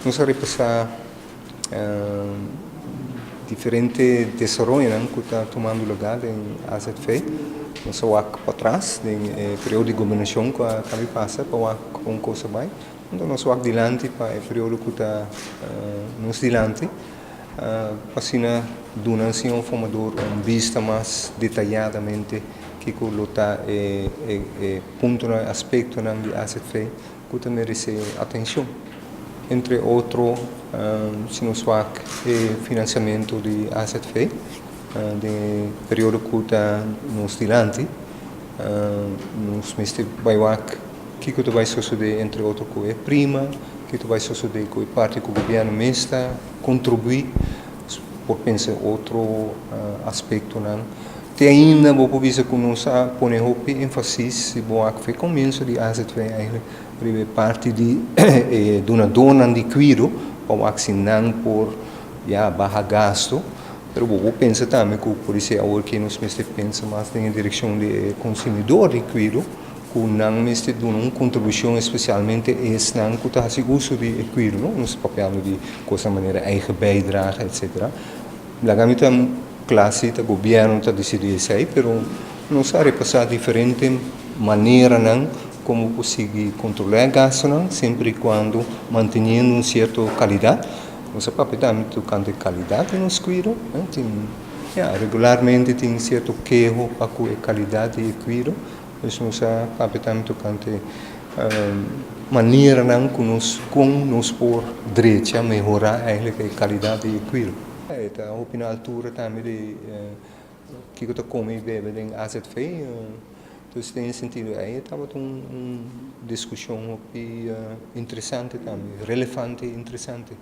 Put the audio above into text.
Nos a repasá diferente desaroyonan ku ta tumando lugá den AZV. Nos a wak patras den e periodo di gobernashon ku a kaba di pasa pa wak kon kos a bai. Anto nos wak dilanti pa e periodo ku ta nos dilanti pa asina duna señor Formador un bista mas detayadamente kiko lo ta e puntonan, e aspektonan di AZV ku ta meresé atenshon. Entre otro, si nos wak e finansiamentu di AZV den e periodo ku ta nos dilanti, nos mester bai wak kiko ta bai sosodé entre otro ku e prima, kiko ta bai sosodé ku e parti ku gobièrnu mes ta kontribuí, por pensa otro aspektonan. Te ainda bo por bisa ku nos a pone hopi énfasis, si bo wak fe komienso di AZV eigenlijk, riba e parti di e dunadónan di kuido pa wak si nan por ya baha gasto. Pero bo por pensa tambe ku podisé awor ke nos mester pensa mas den e direkshon di e konsumidor di kuido, ku nan mester duna un kontribushon espesialmente esnan ku ta hasi uso di e kuido, no? Nos ta papiando di kosnan manera eigen bijdrage etcetera. Laga mi ta kla si ta gobièrnu ta disidí esei, pero nos a repasá diferente maneranan komo por sigui kontrolá e gastunan semper i kuando manteniendo un sierto kalidat. Nos a papia tambe tokante e kalidat di nos kuido. Tin, ya, regularmente tin sierto keho pa ku e kalidat di e kuido. Pues nos a papia tambe tokante maneranan ku nos kon nos por drecha, mehorá eigenlijk e kalidat di e kuido. E ta hopi na altura tambe di kiko ta kome i bebe den AZV. Dus den e sentido ei e tabata un diskushon hopi interesante tambe, relevante i interesante.